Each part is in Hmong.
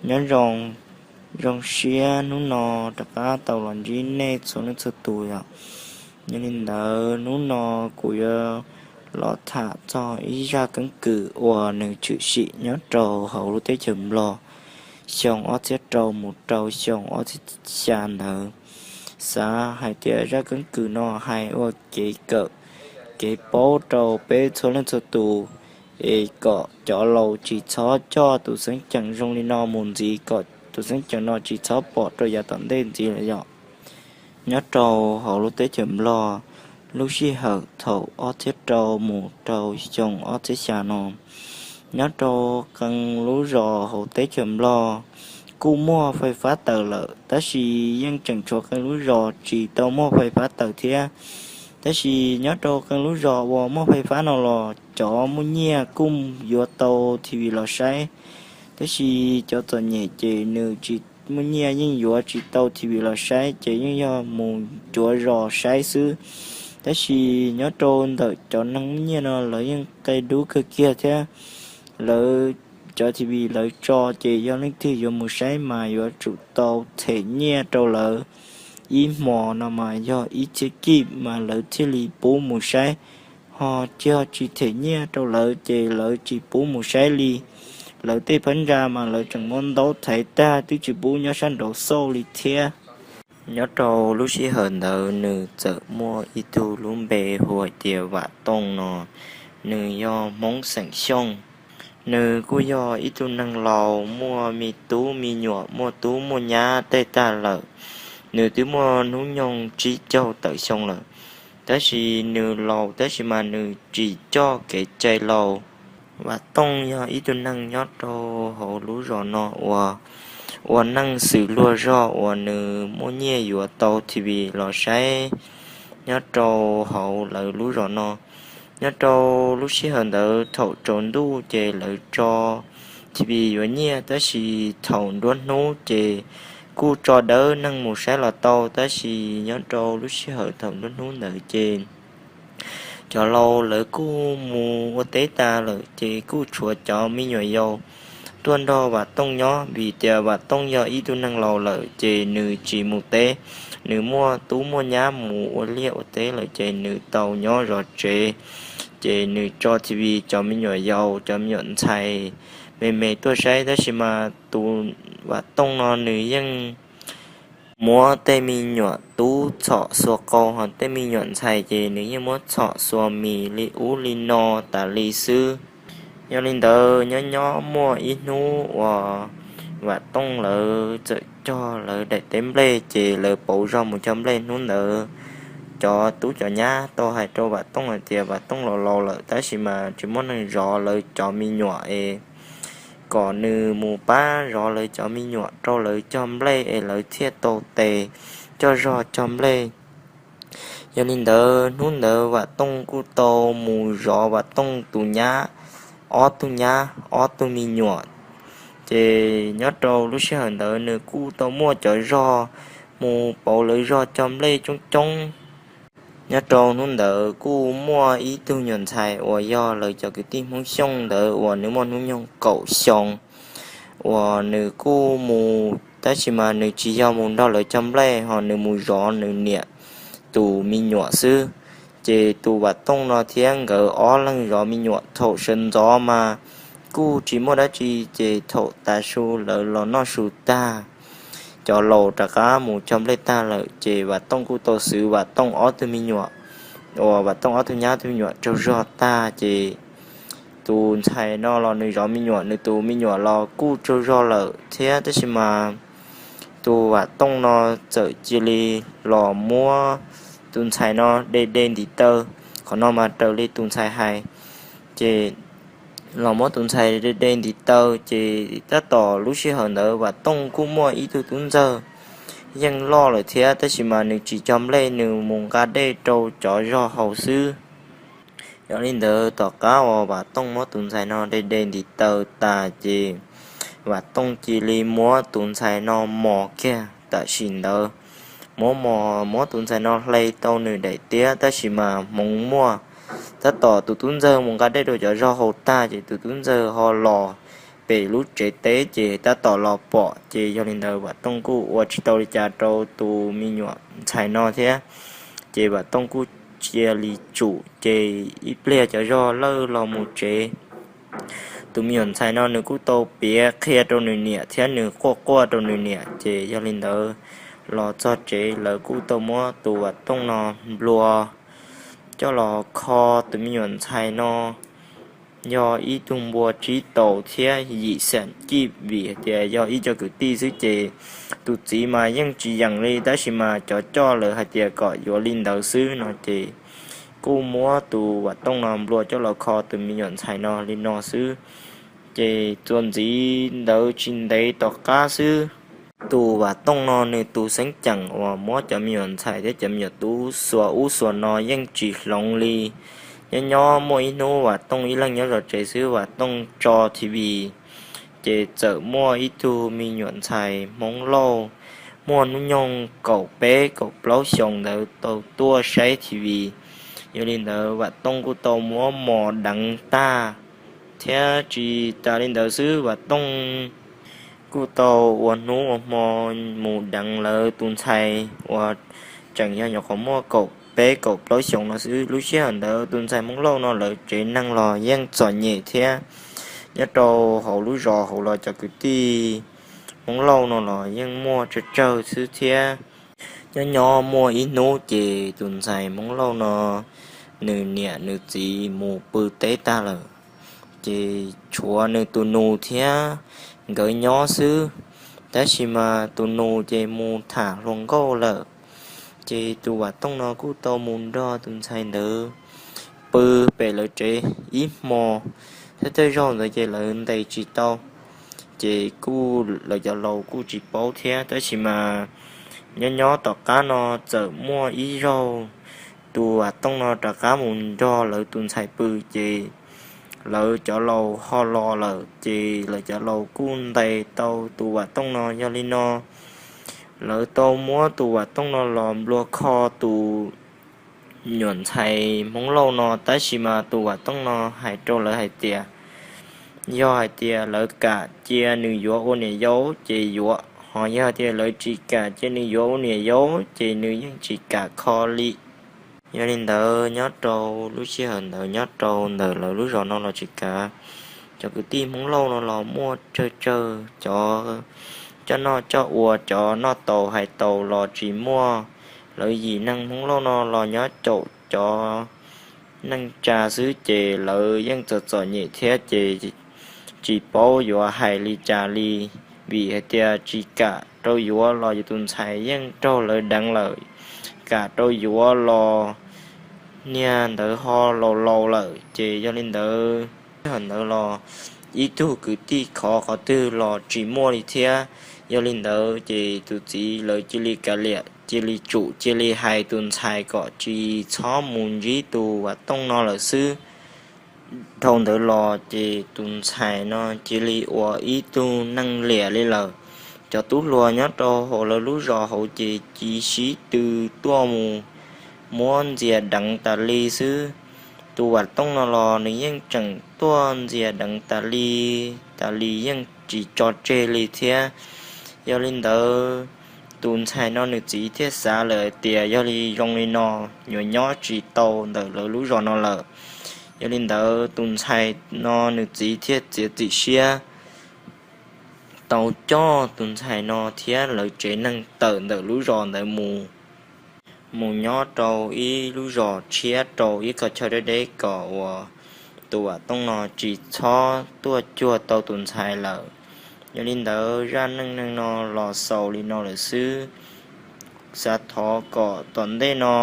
Nyob zoo, zoo siab hnub no rov qab tau los ntsib nej txhua leej txhua tus yom. Yog li ntawd hnub no kuv yuav los tham txog ib zaj keeb kwm uas nws tshwm sim nyob rau hauv lub teb chaws Nplog xyoo ob txhiab rau mus rau xyoo ob txhiab xya ntawd. Xav hais tias zaj keeb kwm no hais ua kev kawm, kev paub rau peb txhua leej txhua tus, es kom cov laus tsis txhob coj tus xeeb ceem zoo li no mus ntxiv, kom tus xeeb ceem no tsis txhob pom rau yav tom ntej ntxiv lawm yom. Nyob rau hauv lub teb chaws Nplog, lub sij hawm thaum ob txhiab rau mus rau xyoo ob txhiab xya no, nyob rau qee lub zos hauv teb chaws Nplog kuj muaj fais fab tawm lawm, tab sis yeej tseem tshuav qee lub zos tsis tau muaj fais fab tawm thiab. Tab sis nyob rau qee lub zos uas muaj fais fab no los cov muaj nyiaj kuj yuav tau T V los saib, tab sis cov txom nyem ces nws tsis muaj nyiaj yeej yuav tsis tau T V los saib, ces yeej yog mus cuav zos saib xwb. Tab sis nyob rau ntawm cov neeg muaj nyiaj no lawv yeej qia dub kawg kiag thiab. Lawv cov T V lawv tso ces yog leej twg yuav mus saib mas yuav tsum tau them nyiaj rau lawv. Ib hmos no mas yog ib txhiab kib mas lawv thiaj li pub mus saib, ho yog tsis them nyiaj rau lawv ces lawv tsis pub mus saib li. Lawv tej phab ntsa mas lawv tseem muab ntaub thaiv tag twb tsis pub nyob sab nraud xauj li thiab. Nyob rau lub sij hawm ntawd nws txawm muaj ib tug lub npe hu hais tias Vam Tooj no, nws yog Hmoob xeem Xyooj. Nws kuj yog ib tug neeg laus muaj me tub me nyuam, muaj tub muaj nyab tej tag lawm. Nws twb muaj hnub nyoog tsib caug tawm xyoo lawm, tab sis nws laus tab sis mas nws tsis coj kev cai laus. Vam Tooj yog ib tug neeg nyob rau hauv lub zos no uas ua neej xws luag zog uas nws muaj nyiaj yuav tau T V los saib nyob rau hauv lawv lub zos no. Nyob rau lub sij hawm ntawd thaum tsaus ntuj ces lawv tso T V yuav nyiaj, tab sis thaum nruab hnub ces kuj tso dawb neeg mus saib los tau, tab sis nyob rau lub sij hawm thaum nruab hnub ntawd ces cov laus lawv kuj mus ua teb tas lawm ces kuj tshuav cov me nyuam yaus tuaj nrog Vam Tooj nyob, vim tias Vam Tooj yog ib tug neeg laus lawm ces nws tsis mus teb. Nws muaj tub muaj nyab mus ua liaj ua teb lawm ces nws tau nyob zov tsev. Ces nws tso T V, cov me nyuam yaus cov me nyuam ntxhais me me tuaj saib, tab sis mas tus Vam Tooj no nws yeej muab tej me nyuam tub txhom xuas qau, ho tej me nyuam ntxhais ces nws yeej muab txhom xuas mis li ub li no tas li xwb. Yog li ntawd nyob nyob muaj ib hnub uas Vam Tooj lawv txawm cog lawv daim teb nplej ces lawv pauv zog mus cog nplej. Hnub ntawd cov tub cov nyab tau hais rau Vam Tooj hais tias Vam Tooj laus laus lawm tab sis mas tsis muaj neeg zov lawv cov me nyuam es kom nws mus pab zov lawv cov me nyuam rau lawv cog nplej es lawv thiaj tau tes coj zog cog nplej. Yog li ntawd hnub ntawd Vam Tooj kuj tau mus zov Vam Tooj tus nyab ob tug nyab ob tug me nyuam. Ces nyob rau lub sij hawm ntawd nws kuj tau muaj cov zog mus pauv lawv zog cog nplej coob coob. Nyob rau hnub ntawd kuj muaj ib tug nyuam ntxhais uas yog lawv cov kwv tij Hmoob Xyooj ntawd uas nws muaj hnub nyoog kaum xyoo, uas nws kuj mus tab sis mas nws tsis yog mus nrog lawv cog nplej, ho nws mus zov nws niam tus me nyuam xwb. Ces tus Vam Tooj no thiab nkawd ob leeg zov me nyuam thaum sawv ntxov mas kuj tsis muaj dab tsi, ces thaum tav su lawv los noj su tag, cov laus rov qab mus cog nplej tag lawm ces Vam Tooj kuj tau xwv Vam Tooj ob tug me nyuam, uas Vam Tooj ob tug nyab ob tug me nyuam tsaug zog tag ces tus ntxhais no los nws zov me nyuam, nws tus me nyuam los kuj tsaug zog lawm thiab, tab sis mas tus Vam Tooj no txawm cia li los muab tus ntxhais no de de ntiv taw. Qhov no mas raws li tus ntxhais hais, ces los muab tus ntxhais de de ntiv taw, ces tab tom lub sij hawm ntawd Vam Tooj kuj muaj ib tug tub ntxawg yeej loj lawm thiab, tab sis mas nws tsis cog nplej, nws mus nqa dej rau cov zog haus xwb. Yog li ntawd tom qab uas Vam Tooj muab tus ntxhais no de de ntiv taw tas ces Vam Tooj cia li muab tus ntxhais no mos kiag tam sim ntawd. Muab mos, muab tus ntxhais no hle tau nws daim tiab, tab sis mas hmoov muaj, tab tom tus tub ntxawg mus nqa dej rau cov zog haus tag ces tus tub ntxawg ho los pem lub tsev teb ces tab tom los pom, ces yog li ntawd Vam Tooj kuj ua tsis tau li cas rau tus me nyuam ntxhais no thiab. Ces Vam Tooj kuj cia li tsum, ces ib pliag cov zog lawj los mus tsev. Tus me nyuam ntxhais no nws kuj tau piav qhia rau nws niam thiab nws quaj quaj rau nws niam, ces yog li ntawd los txog tsev lawv kuj tau muab tus Vam Tooj no nplua coj los kho. Tus me nyuam ntxhais no yog ib tug npua tsib taus thiab yim xam cij, vim hais tias yog ib co kwv tij xwb ces tus txiv mas yeej tsis yeem li, tab sis mas cov coj lawv hais tias kom yuav li ntawd xwb no ces kuj muab tus Vam Tooj no nplua coj los kho tus me nyuam ntxhais no li no xwb. Ces txuas ntxiv ntawd tsis ntev tom qab xwb, tus Vam Tooj no nws tus xeeb ceem uas muab cov me nyuam ntxhais thiab cov me nyuam tub xuas ub xuas no yeej tsis hloov li. Nyob nyob muaj ib hnub Vam Tooj ib leeg nyob zov tsev xwb, Vam Tooj tso T V, ces txawm muaj ib tug me nyuam ntxhais Hmoob Lauj muaj hnub nyoog kaum peb kaum plaub xyoos ntawd tau tuaj saib T V. Yog li ntawd Vam Tooj kuj tau muab mos deev tag, thiab tsis tas li ntawd xwb Vam Tooj kuj tau ua hnub ua hmo mus deev lawv tus ntxhais uas tseem yog nyuam qhuav muaj kaum peb kaum plaub xyoos no xwb. Lub sij hawm ntawd tus ntxhais Hmoob Lauj no lawv tsev neeg los yeej txom nyem thiab. Nyob rau hauv lub zos hauv los cov kwv tij Hmoob Lauj no los yeej muaj tsawg tsawg xwb thiab. Nyob nyob muaj ib hnub ces tus ntxhais Hmoob Lauj no nws niam nws txiv mus pw teb tag lawm, ces tshuav nws tus nus thiab nkawd nyob xwb. Tab sis mas tus nus ces mus tham hluas nkauj lawm. Ces tus Vam Tooj no kuj tau mus nrog tus ntxhais ntawd pw pem lawv tsev ib hmo, thiab tej zaug ntawd ces lawv ntes tsis tau, ces kuj lawv cov laus kuj tsis paub thiab. Tab sis mas nyob nyob tom qab no txawm muaj ib zaug tus Vam Tooj no rov qab mus nrog lawv tus ntxhais pw, ces lawv cov laus ho los lawm, ces lawv cov laus kuj ntes tau tus Vam Tooj no. Yog li no lawv tau muab tus Vam Tooj no los nplua kho tus nyuam ntxhais Hmoob Lauj no, tab sis mas tus Vam Tooj no hais rau lawv hais tias yog hais tias lawv kam cia nws yuav ua niam yau ces yuav, ho yog tias lawv tsis kam cia nws yuav ua niam yau ces nws yeej tsis kam kho li. Yog li ntawd nyob rau lub sij hawm ntawd nyob rau ntawm lawv lub zos no los tsis kav, cov kwv tij Hmoob Lauj no los muaj tsawg tsawg, cov coj noj coj ua, cov noj tau hais tau los tsis muaj. Lawv yim neeg Hmoob Lauj no los nyob caum cov neej tsa xwb ces lawv yeej txom txom nyem thiab ces tsis paub yuav hais li cas li, vim hais tias tsis kam rau yuav los yus tus ntxhais yeej raug lawv deev lawm, kam rau yuav los niag ntawd ho laus laus lawm. Ces yog li ntawd, sij hawm ntawd los ib tug kwv tij khov qhov twg los tsis muaj li thiab. Yog li ntawd ces tus txiv lawv cia li kav liam, cia li tsum, cia li hais tus ntxhais kom tsis txhob mus ntsib tus Vam Tooj no lawm xwb. Dhau ntawd los ces tus ntxhais no cia li ua ib tug neeg liam li lawm. Cov tub hluas nyob rau hauv lawv lub zos hauv ces cia li sib tw tuaj mus muab ntxias deev tas li xwb. Tus Vam Tooj no los nws yeej tseem tuaj ntxias deev tas li, tas li yeej tsis tso tseg li thiab. Yog li ntawd, tus ntxhais no nws txiv thiaj xav lawm hais tias yog li zoo li no, yuav nyob tsis tau ntawm lawv lub zos no lawm. Yog li ntawd tus ntxhais no nws txiv thiaj txiav txim siab tau coj tus ntxhais no thiab lawv tsev neeg tawm ntawm lub zos ntawd mus, mus nyob rau ib lub zos tshiab rau ib qhov chaw deb deb kom uas tus Vam Tooj no tsis txhob tuaj cuag tau tus ntxhais lawm. Yog li ntawd zaj neej neeg no los xaus li no lawm xwb. Xav thov kom tom ntej no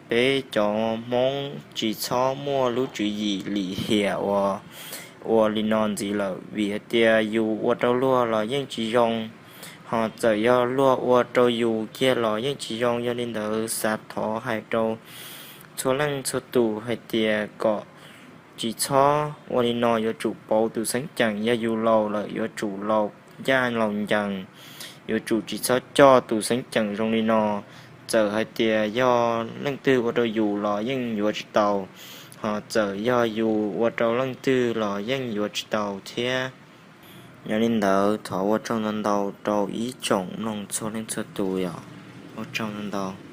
peb cov Hmoob tsis txhob muaj lub tswv yim lim hiam uas ua li no ntxiv lawm, vim hais tias yus ua rau luag los yeej tsis zoo, ho txawm yog luag ua rau yus kiag los yeej tsis zoo. Yog li ntawd xav thov hais rau txhua leej txhua tus hais tias kom tsis txhob ua li no, yuav tsum pauv tus xeeb ceem. Yog yus laus lawm yuav tsum laus ncaj laus ncees, yuav tsum tsis txhob coj tus xeeb ceem zoo li no. Txawm hais tias yog leej twg ua rau yus los yeej yuav tsis tau, ho txawm yog yus ua rau leej twg los yeej yuav tsis tau thiab. Yog li ntawd thov ua tsaug ntau ntau rau ib tsoom mloog txhua leej txhua tus yom. Ua tsaug ntau ntau.